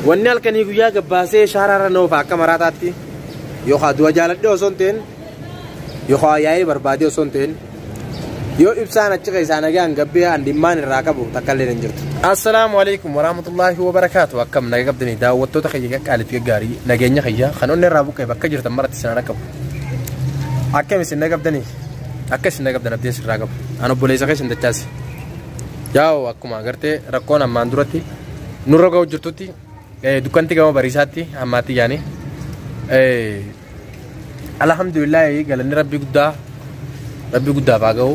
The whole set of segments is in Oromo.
Wanni halkanii guyyaa gabbaasee shaaraarra na oofa akka maraataatti yookaan du'a jaaladhee osoo hin ta'in yookaan yaa'ee barbaadee osoo hin ta'in yoo ibsaan achi keessaa nagaan gabbee andimmaan irraa qabu takka illee hin jirtu. Assalaamu alaikum warahmatullaahi wabarakaatu. Akkam naga qabdanii daawwattoota kiyya qaqqaalitti gaggaarii nageenya kiyya kan onni irraa buqqee bakka jirtan maratti isin qabu. Akkam isin naga qabdanii akka isin naga qabdan abdiin sirraa qabu. An obboleessa keessan dachaasi. Yaa'u akkuma agartee rakkoon ammaan duratti nurra ga'u jirtutti dukkanti gama bariisaatti ammaatti yaani. Alhamdulillah galanni rabbi guddaa rabbi guddaaf haa ga'u.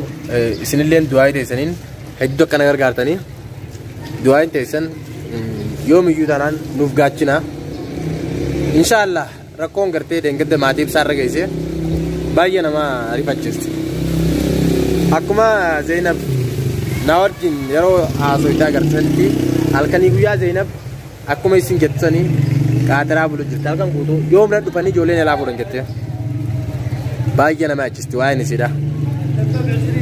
Isinilleen du'aa teessaniin hedduu akkana gargaartanii du'aa teessan yoomiyyuu taanaan nuuf gaachina. Inshaallah rakkoon gartee deengadda maatii ibsaarra geesse baay'ee nama rifachiisti. Akkuma Zainab na wajjin yeroo haasoitaa agartanitti halkanii guyyaa Zainab akkuma isin jettanii qaataraa bulu jirti halkan guutuu yoom na dhufanii ijoolleen alaa fuudhan jette. Baay'ee nama achisti waa'een isiidha.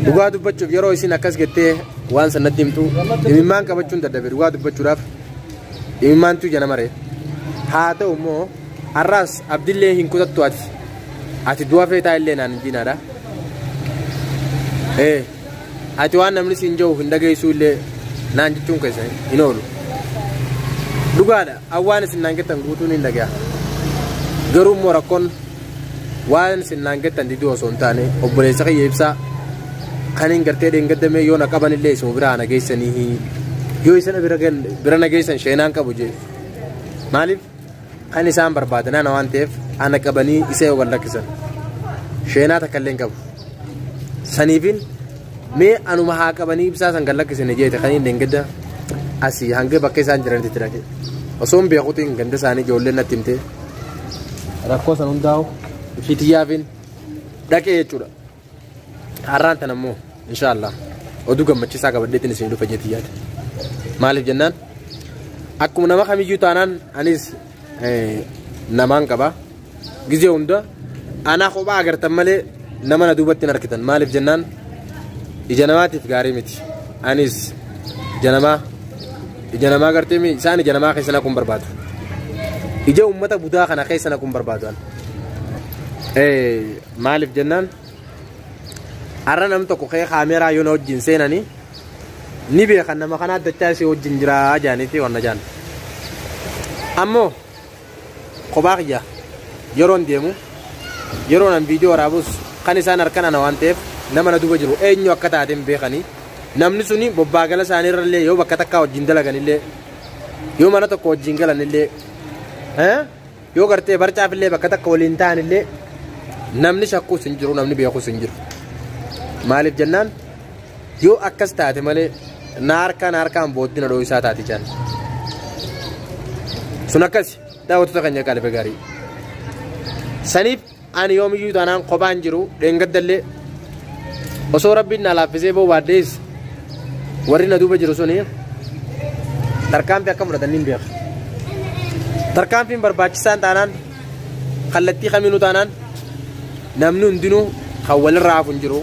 Dhugaa dubbachuuf yeroo isin akkas jettee waan sanatti himtu imimmaan qabachuun dadhabe dhugaa dubbachuudhaaf imimmaantu ija nama ree. Haa ta'u immoo har'aas abdillee hin kutattu ati. Ati du'a feetaa illee naan hin jiinaadha. Ati waan namni siin jiru hin dhageessuu illee naan jechuun keessa hin oolu. Dhugaadha awwaan isin naan jettan guutuun hin dhaga'a. Garuu immoo rakkoon waan isin naan jettan diduu osoo hin taane obboleessa kiyya ibsaa kan hin gartee dheengaddamee yoo na qaban illee isuma biraa na geessanii yoo isin bira na geessan sheenaan qabu jee. Maaliif kan isaan barbaadan ana waan ta'eef ana qabanii isa yoo lakkisan sheenaa takka illee hin qabu. Saniifin mee anuma haa qabanii ibsaa san gad lakkisan jeete kan hin dheengadda asii hanga bakka isaan jiranitti dhaqe. Osoo hin beekuutiin ganda isaanii ijoolleen natti himte rakkoo san hundaa'u ifitiyyaafin dhaqee jechuudha. Har'aan tan ammoo inshaallah oduu gammachiisaa qabadheetiin isin dhufa jeetii yaada. Maaliif jennaan akkuma nama kamiyyuu taanaan anis namaan qaba. Gizee hunda anaa kophaa agartan malee nama na duubatti hin argitan. Maaliif jennaan ija namaatiif gaarii miti. Anis ija namaa gartee isaan ija namaa keessa naquun barbaadu. Ija uummata budaa kana keessa naquun barbaadu. Maaliif jennaan har'a nam tokko kee kaameeraa yoo na wajjin seenanii ni beekan nama kana addachaa isii wajjin jiraa jaaniiti wanna jaan. Ammoo kophaa kiyya yeroon deemu yeroo an viidiyoo waraabus kan isaan harkan ana waan ta'eef nama na duuba jiru eenyu akka taate hin beekanii namni suni bobbaagala isaaniirrallee yoo bakka takkaa wajjin dalaganillee yoo mana tokko wajjin galanillee yoo gartee barcaafillee bakka takka waliin ta'anillee namni shakkuus hin jiru namni beekuus hin jiru. Maaliif jennaan yoo akkas taate malee na harkaan booddina dhoo isaa taati jaan. Sun akkasi daawwattoota keenya qalbe gaarii. Saniif ani yoomiyyuu taanaan kophaan jiru dheengaddallee osoo rabbiin na laaffisee boo baaddees warri na duuba jiru suni tarkaanfii akka fudhatan hin beeku. Tarkaanfiin barbaachisaan taanaan kallattii kamiinuu taanaan namni hundinuu kan walirraa hafu hin jiru.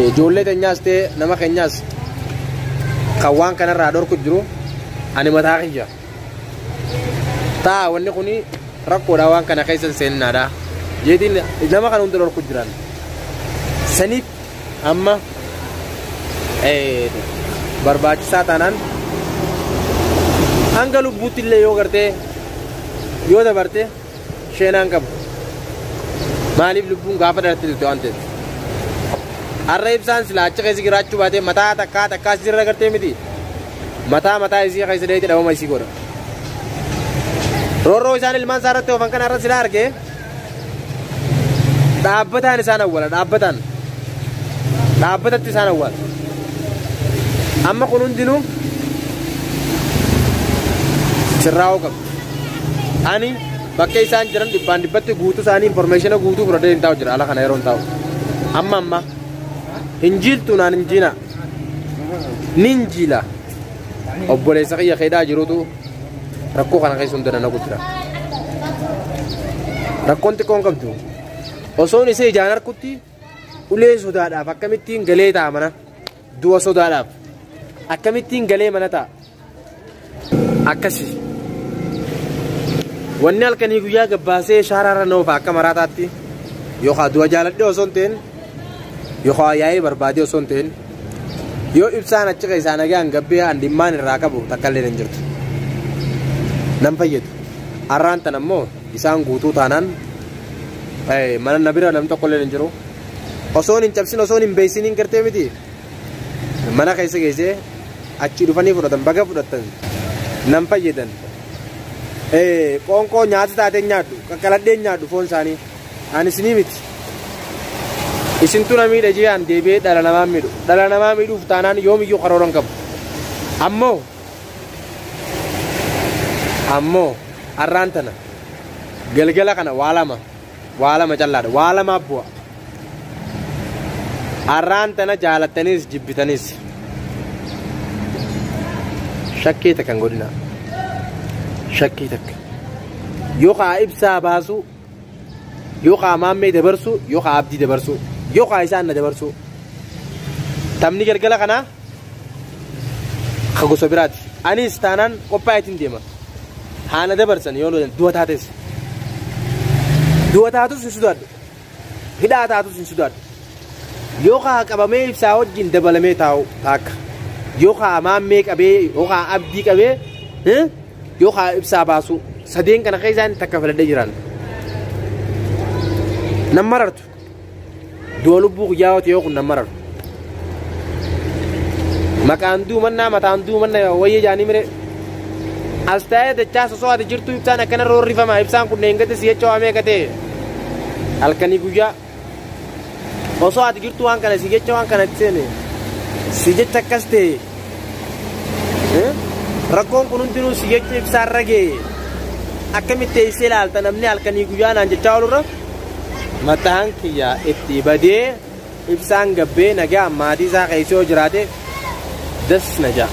Ijoollee teenyaas ta'e nama keenyaas kan waan kanarraa dhorku jiru ani mataa kiyya. Taa wanni kuni rakkoodha waan kana keessa seennaadha. Jeetiin nama kana hunda dhorku jiran. Saniif amma barbaachisaa taanaan hanga lubbuutti illee yoo gartee yoo dabarte sheenaan qabu. Maaliif lubbuun gaafa dhalatte turte waan ta'eef. Har'a ibsaan silaa achi keessa jiraachuu baatee mataa takkaa takkaa sirra gartee miti. Mataa mataa isii keessa dheeyite dhabama isii godha. Roorroo isaan ilmaan isaa irratti oofan kana irra silaa argee dhaabbataan isaan awwaala dhaabbataan. Dhaabbatatti isaan awwaala. Amma kun hundinuu sirraa'uu qabu. Ani bakka isaan jiran dhibbaan dhibbatti guutuu isaanii informeeshina guutuu fudhadhee hin taa'u jira ala kana yeroo hin taa'u. Amma amma hin jiiltu naan hin jiina. Nin jiila. Obboleessa kiyya keedaa jirutu rakkoo kana keessa hunda naqu jira. Rakkoon xiqqoon qabdu. Osoon isa ijaan harkutti ulee sodaadhaaf akkamittiin galee ta'a mana du'a sodaadhaaf akkamittiin galee mana ta'a. Akkasi. Wanni halkanii guyyaa gabbaasee shaaraarra na oofa akka maraataatti yookaan du'a jaaladhee osoo hin ta'in yookaan yaa'ee barbaadee osoo hin ta'in yoo ibsaan achi keessaa nagaan gabbee andimmaan irraa qabu takka illee hin jirtu. Nan fayyadu. Arraan tan ammoo isaan guutuu taanaan mana na bira namni tokko illee hin jiru. Osoon hin cabsin osoon hin beeksiniin gartee miti. Mana keessa geessee achi dhufanii fudhatan baga fudhatan nan fayyadan. Qoonqoo nyaata taatee nyaadhu qaqqaladhee nyaadhu foon isaanii ani isinii miti. Isintu na miidha jee an deebi'ee dhala namaa miidhu. Dhala namaa miidhuuf taanaan yoomiyyuu karoora hin qabu. Ammoo arraan tana galgala kana waa lama callaadha waa lama bu'a. Arraan tana jaalattaniis jibbitaniis shakkii takka hin godhinaa. Shakkii takka. Yookaan ibsaa baasuu, yookaan maammee dabarsuu, yookaan abdii dabarsuu, yookaan isaan na dabarsuu. Taphni galgala kanaa ka gosa biraati. Anis taanaan qophaa'eetiin deema. Haana dabarsan yoo du'a taates. Du'a taatus hin sodaadhu. Hidhaa taatus hin sodaadhu. Yookaan qabamee ibsaa wajjin dabalamee taa'u taakka. Yookaan maammee qabee, yookaan abdii qabee, yookaan ibsaa baasuu. Sadeen kana keessaan takka filadhee jiran. Nan marartu. Du'a lubbuu guyyaa yoo kun nan marartu. Maqaan duumannaa mataan duumannaa wayya jaanii mire. As taa'ee dachaa sosoo ati jirtu ibsaan akkana roorrifama. Ibsaan kunneen gate si jecha waamee gatee. Halkanii guyyaa. Osoo ati jirtu waan kana si jecha waan kana seene. Si jecha akkas ta'e. Rakkoon kun hundinuu si jecha ibsaarra ga'e. Akkamitti teessee ilaalta namni halkanii guyyaa naan jechaa oolurra. Mataan kiyya itti badee ibsaan gabbee nagaa maatii isaa keessa yoo jiraate das na ja'a.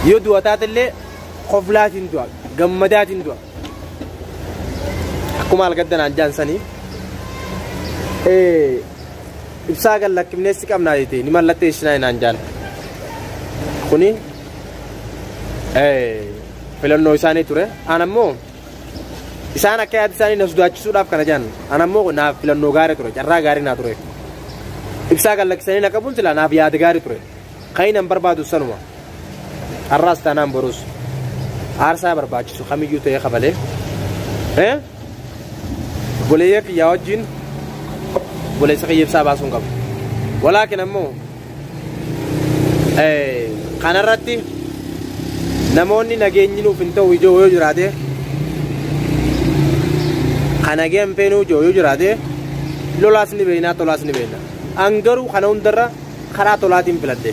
Yoo du'a taatellee koflaatiin du'a gammadaatiin du'a. Akkuma algadda naan jaan sanii ibsaa gad lakkifneessi qabnaa jettee ni mallatteessinaa naan jaan. Kuni filannoo isaanii ture. An ammoo isaan akka yaada isaanii na sodaachisuudhaaf kana jaan. An ammoo naaf filannoo gaarii ture. Carraa gaarii naa ture. Ibsaa gad lakkisanii na qabuun silaa naaf yaada gaarii ture. Kan hin barbaadu sanuma. Har'aas taanaan borus. Aarsaa barbaachisu kamiyyuu ta'ee kafalee. Obboleeyya kiyyaa wajjin obboleessa kiyya ibsaa baasuun qabu. Walaakin ammoo kanarratti namoonni nageenyi nuuf hin ta'u ijoo yoo jiraate kan nageen feenuu ijoo yoo jiraate lolaas ni beekna tolaas ni beekna. An garuu kana hundarra karaa tolaatiin filadhe.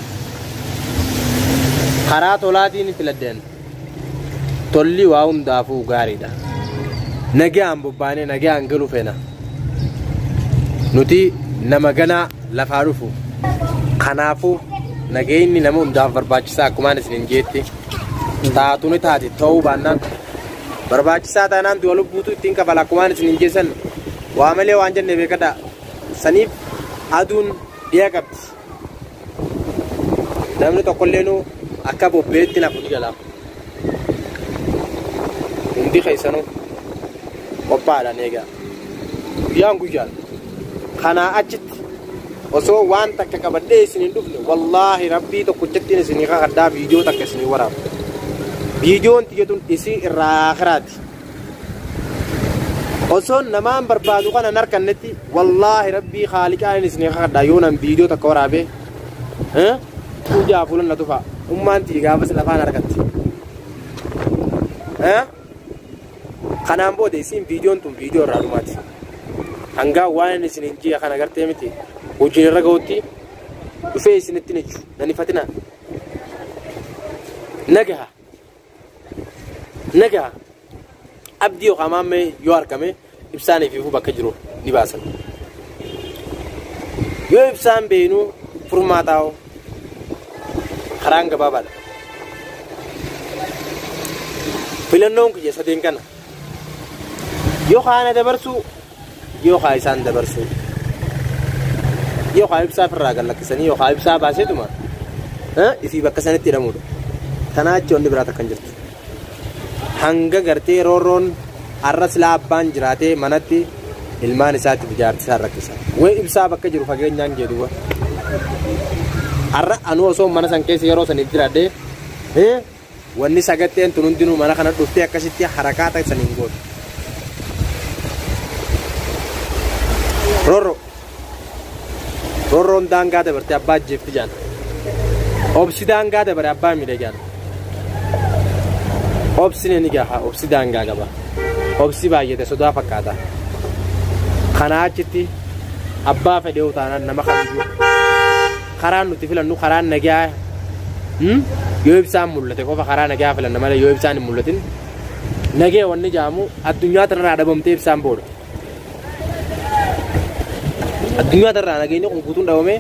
Karaa tolaatiin filadheen. Tolli waa hundaafuu gaariidha. Nagaan bobbaanee nagaan galuu feena. Nuti nama ganaa lafaa dhufu. Kanaafuu nageenyi nama hundaaf barbaachisaa akkumaan isiniin jeetti. Taatu ni taati ta'uu baannaan barbaachisaa taanaan du'a lubbuutu ittiin kafala akkumaan isiniin jeessan waa malee waan jenne beekadha. Saniif aduun dhiya qabdi. Namni tokkolleenu akka bobbeetti nafu ni gala. Hundi keessanuu qophaa'aadhaan eegaa. Guyyaan guyyaan. Kanaa achitti osoo waan takka qabadhee isin hin dhufne wallaahi rabbii tokkochattiin isinii kakadhaa viidiyoo takka isinii waraaba. Viidiyoon tiyyatuun isii irraa akiraati. Osoo namaan barbaadu kana hin harkannetti wallaahi rabbii haaliqaan isinii kakadhaa yoo nan viidiyoo takka waraabee ijaa fuulan na tufa. Ummaan tiyya gaafas lafaan harkatti. Kanaan booda isiin viidiyoon tun viidiyoo irraa dhumaati. Hangaa waan inni isin hin ji'a kana gartee miti hojiin irra gahutti dhufee isinitti ni nan ifatina. Nagaha. Nagaha. Abdii yookaan maammee yoo argame ibsaan ifiifuu bakka jiru ni baasan. Yoo ibsaan beenuu furmaataa'u karaan gabaabaadha. Filannoon kiyya sadeen kana. Yookaan dabarsuu yookaan isaan dabarsuu. Yookaan ibsaa ofirraa gad lakkisanii yookaan ibsaa baaseetuma ifii bakka sanitti hidhamuudha. Kanaa achi wanni biraa takka hin jirtu. Hanga gartee roorroon Har'a silaa abbaan jiraatee manatti ilmaan isaatti ijaarti isaa rakkisa. Wayi ibsaa bakka jiru fageenyaan jedhu. Har'a anuu osoo mana san keessa yeroo saniif jiraadhee wanni sagatteen tun hundinuu mana kana dhuftee akkasitti harakaata saniin gootu. Rorro. Rorroon daangaa dabarte abbaa ajjeefti jaan. Obsi daangaa dabare abbaa miidhe jaan. Obsi ni gaha obsi daangaa qaba. Obsi baay'ate sodaa fakkaata. Kanaa achitti abbaa fedhee utaanaan nama kamiyyuu karaan nuti filannu karaan nagaa yoo ibsaan mul'ate qofa karaa nagaa filanna malee yoo ibsaan hin mul'atin nagee wanni jaamu addunyaa tanarraa dhabamtee ibsaan booda. Addunyaa tanarraa nageenyi kun guutuun dhabamee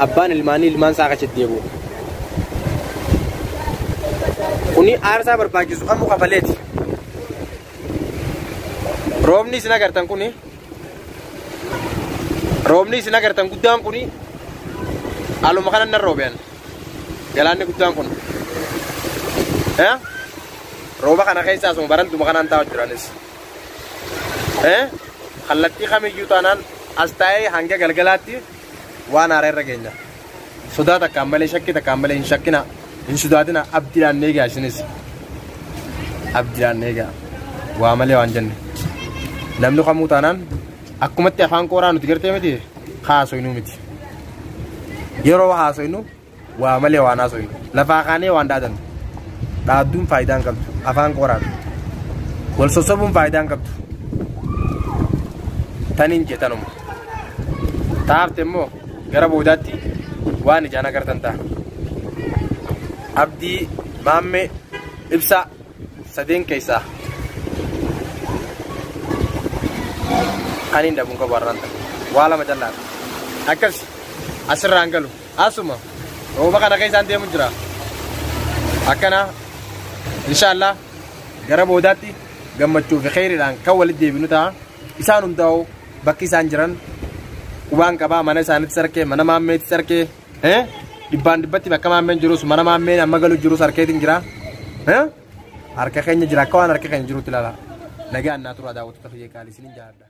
abbaan ilmaanii ilmaan isaa akkasitti deebi'u. Kuni aarsaa barbaachisu kamuu kafaleeti. Roobni isin agartan kuni roobni isin agartan guddaan kuni haaluma kanan nan roobeen galaanni guddaan kun rooba kana keessa asuma barantuma kanaan taa'u jiranis kallattii kamiyyuu taanaan as taa'ee hanga galgalaatti waan haaraa irra geenya. Sodaa takkaan malee shakkii takkaan malee hin shakkina hin sodaatina abdiidhaan eegaa isinis abdiidhaan eegaa waa malee waan jenne namni kamuu taanaan akkumatti afaan qooraa nuti gartee miti haasoyinuu miti. Yeroo haasoyinu waa malee waan haasoyinu lafaa kaanee waan dhaadannu dhaadduun faayidaa hin qabdu afaan qooraan wal sossobuun faayidaa hin qabdu taniin jetanuma taafte immoo gara boodaatti waan ijaan agartan ta'a. Abdii Maammee Ibsaa sadeen keessaa kan hin dhabuun qabu har'aan ta'a waa lama jallaata akkas asirraan galu asuma rooba kana keessaan deemu jira akkana inshaallah gara boodaatti gammachuu fi kheyriidhaan kan walitti deebinu ta'a. Isaan hundaa'u bakki isaan jiran qubaan qabaa mana isaaniitti sarkee mana maammeetti sarkee dhibbaan dhibbatti bakka maammeen jirus mana maammeen amma galu jirus harkeetiin jira harka keenya jira akka waan harka keenya jirutti ilaala. Nagaan naa turaa daawwattoota kiyya qaalii isiniin jaalladha.